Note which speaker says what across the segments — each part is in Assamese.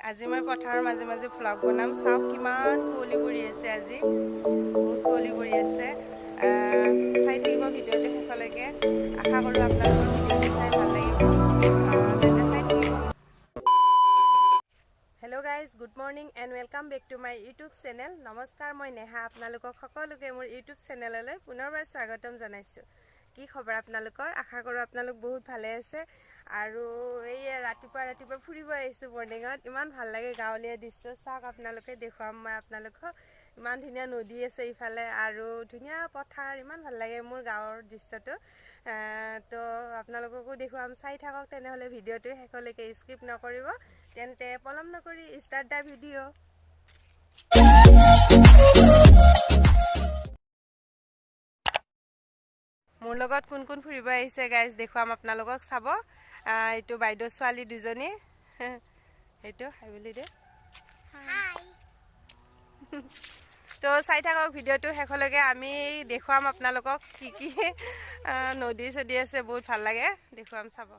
Speaker 1: আজি মই পথাৰৰ মাজে মাজে ভ্লগ বনাম। চাওক কিমান কুঁৱলী পৰি আছে, আজি বহুত কুঁৱলী পৰি আছে। চাই থাকিব ভিডিঅ'টো শেষলৈকে। আশা কৰোঁ আপোনালোকৰ ভিডিঅ'টো চাই ভাল লাগিব, তেন্তে চাই থাকিব। Hello guys, good morning and welcome back to my YouTube channel. নমস্কাৰ, মই নেহা, আপোনালোকক সকলোকে মোৰ ইউটিউব চেনেললৈ পুনৰবাৰ স্বাগতম জনাইছোঁ। কি খবৰ আপোনালোকৰ? আশা কৰোঁ আপোনালোক বহুত ভালে আছে। আৰু এই ৰাতিপুৱা ৰাতিপুৱা ফুৰিব আহিছোঁ মৰ্ণিঙত। ইমান ভাল লাগে গাঁৱলীয়া দৃশ্য। চাওক আপোনালোকে, দেখুৱাম মই আপোনালোকক। ইমান ধুনীয়া নদী আছে ইফালে আৰু ধুনীয়া পথাৰ, ইমান ভাল লাগে মোৰ গাঁৱৰ দৃশ্যটো। তো আপোনালোককো দেখুৱাম, চাই থাকক তেনেহ'লে ভিডিঅ'টো শেষলৈকে, স্কিপ নকৰিব। তেন্তে পলম নকৰি ষ্টাৰ্ট the video. মোৰ লগত কোন কোন ফুৰিব আহিছে গাইজ, দেখুৱাম আপোনালোকক, চাব। এইটো বাইদেউ ছোৱালী দুজনী, সেইটো হাই বুলি দে। তো চাই থাকক ভিডিঅ'টো শেষলৈকে, আমি দেখুৱাম আপোনালোকক কি কি নদী চদী আছে, বহুত ভাল লাগে, দেখুৱাম, চাব।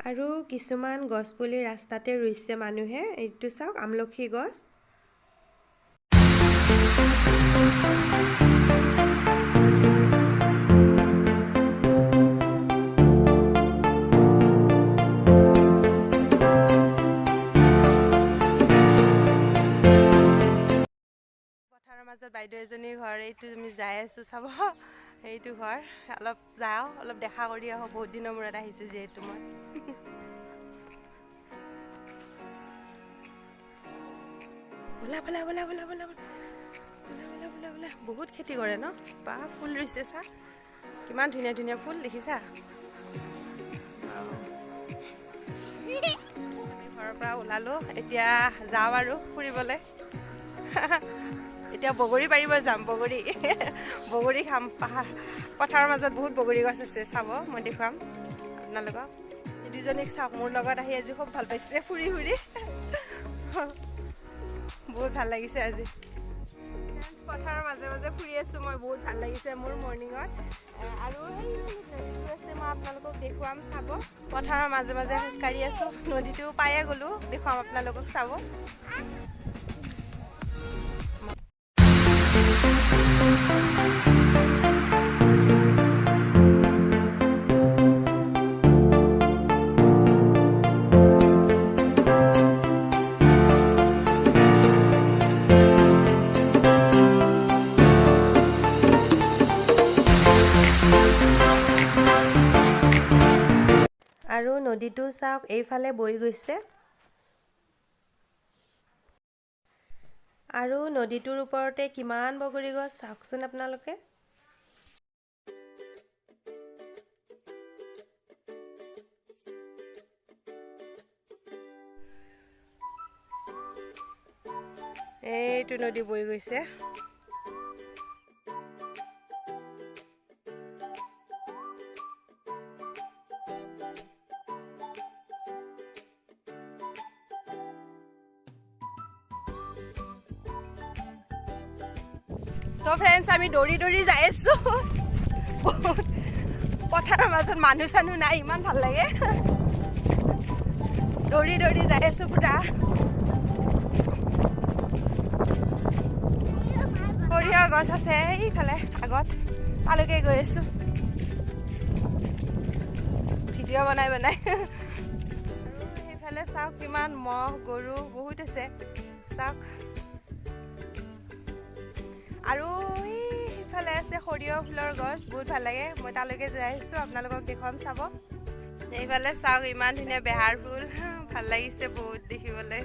Speaker 1: আৰু কিছুমান গছপুলি ৰাস্তাতে ৰুইছে মানুহে। এইটো চাওক, আমলখি গছ। পথাৰৰ মাজত বাইদেউ এজনীৰ ঘৰ এইটো। আমি যাই আছোঁ, চাব এইটো ঘৰ। অলপ যাওঁ, অলপ দেখা কৰি আহোঁ, বহুত দিনৰ মূৰত আহিছোঁ যিহেতু মই। বোলা বোলা বোলা বোলা বোলা বোলা বোলা বোলা বোলা। বহুত খেতি কৰে ন বা, ফুল ৰুইছে, চা কিমান ধুনীয়া ধুনীয়া ফুল দেখিছা। আমি ঘৰৰ পৰা ওলালোঁ, এতিয়া যাওঁ আৰু ফুৰিবলৈ। এতিয়া বগৰী পাৰিব যাম, বগৰী বগৰী খাম। পাহাৰ পথাৰৰ মাজত বহুত বগৰী গছ আছে, চাব, মই দেখুৱাম আপোনালোকক। এই দুজনীক চাওক, মোৰ লগত আহি আজি খুব ভাল পাইছে ফুৰি ফুৰি, বহুত ভাল লাগিছে আজি। পথাৰৰ মাজে মাজে ফুৰি আছোঁ মই, বহুত ভাল লাগিছে মোৰ মৰ্ণিঙত। আৰু সেই নদীটো আছে, মই আপোনালোকক দেখুৱাম, চাব। পথাৰৰ মাজে মাজে খোজকাঢ়ি আছোঁ, নদীটো পায়ে গ'লোঁ, দেখুৱাম আপোনালোকক, চাব। আৰু নদীটো চাওক, এইফালে বৈ গৈছে। আৰু নদীটোৰ ওপৰতে কিমান বগৰী গছ, চাওকচোন আপোনালোকে। এইটো নদী বৈ গৈছে। তো ফ্ৰেণ্ডছ, আমি দৌৰি দৌৰি যাই আছো। পথাৰৰ মাজত মানুহ চানুহ নাই, ইমান ভাল লাগে। দৌৰি দৌৰি যাই আছো পুৰা। সৰিয়হ গছ আছে এইফালে আগত, তালৈকে গৈ আছো ভিডিঅ' বনাই বনাই। আৰু সেইফালে চাওক কিমান মহ গৰু বহুত আছে, চাওক। আৰু সেইফালে আছে সৰিয়হ ফুলৰ গছ, বহুত ভাল লাগে। মই তালৈকে যাই আছোঁ, আপোনালোকক দেখুৱাম, চাব। এইফালে চাওক ইমান ধুনীয়া বেহাৰ ফুল, ভাল লাগিছে বহুত দেখিবলৈ।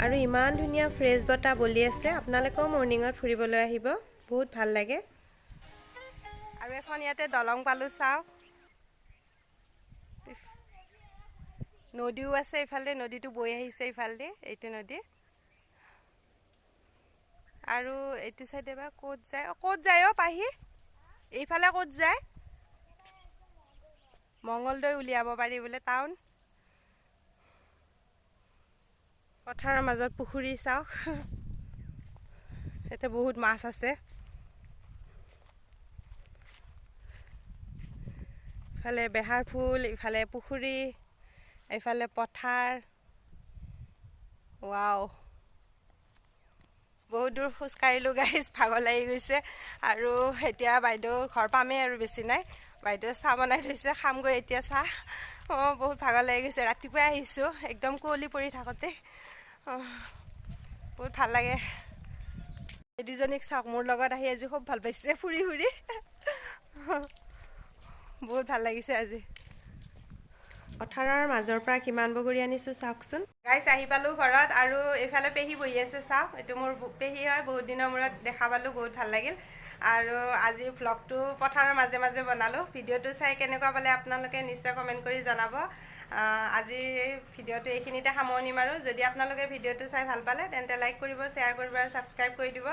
Speaker 1: আৰু ইমান ধুনীয়া ফ্ৰেছ বতাহ বলি আছে। আপোনালোকেও মৰ্ণিঙত ফুৰিবলৈ আহিব, বহুত ভাল লাগে। আৰু এখন ইয়াতে দলং পালোঁ, চাওক। নদীও আছে ইফালে, নদীটো বৈ আহিছে ইফালে, এইটো নদী। আৰু এইটো চাইডে বা ক'ত যায়, ক'ত যায় অ' পাহি? এইফালে ক'ত যায়? মঙলদৈ উলিয়াব পাৰি বোলে টাউন। পথাৰৰ মাজত পুখুৰী চাওক, ইয়াতে বহুত মাছ আছে। ইফালে বেহাৰ ফুল, ইফালে পুখুৰী, এইফালে পথাৰ। ৱাও, বহুত দূৰ খোজকাঢ়িলোঁ গাইজ, ভাগৰ লাগি গৈছে। আৰু এতিয়া বাইদেউ ঘৰ পামেই আৰু বেছি নাই। বাইদেউ চাহ বনাই থৈছে, খামগৈ এতিয়া চাহ। অঁ, বহুত ভাগৰ লাগি গৈছে, ৰাতিপুৱাই আহিছোঁ একদম কুঁৱলী পৰি থাকোঁতে। বহুত ভাল লাগে। এই দুজনীক চাওক, মোৰ লগত আহি আজি খুব ভাল পাইছে ফুৰি ফুৰি, বহুত ভাল লাগিছে আজি। পথাৰৰ মাজৰ পৰা কিমান বগৰী আনিছোঁ চাওকচোন। গাইজ, আহি পালোঁ ঘৰত আৰু এইফালে পেহী বহি আছে, চাওক। এইটো মোৰ পেহী হয়, বহুত দিনৰ মূৰত দেখা পালোঁ, বহুত ভাল লাগিল। আৰু আজি ভ্লগটো পথাৰৰ মাজে মাজে বনালোঁ। ভিডিঅ'টো চাই কেনেকুৱা পালে আপোনালোকে নিশ্চয় কমেণ্ট কৰি জনাব। আজিৰ ভিডিঅ'টো এইখিনিতে সামৰণি মাৰোঁ। যদি আপোনালোকে ভিডিঅ'টো চাই ভাল পালে তেন্তে লাইক কৰিব, শ্বেয়াৰ কৰিব আৰু ছাবস্ক্ৰাইব কৰি দিব।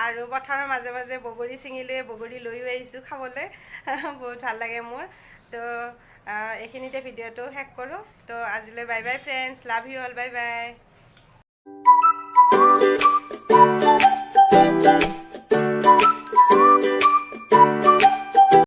Speaker 1: আৰু পথাৰৰ মাজে মাজে বগৰী ছিঙিলোৱে, বগৰী লৈও আহিছোঁ খাবলৈ, বহুত ভাল লাগে মোৰ। তো এইখিনিতে ভিডিঅ'টো শেষ কৰোঁ। তো আজিলৈ bye bye friends, love you all, bye bye.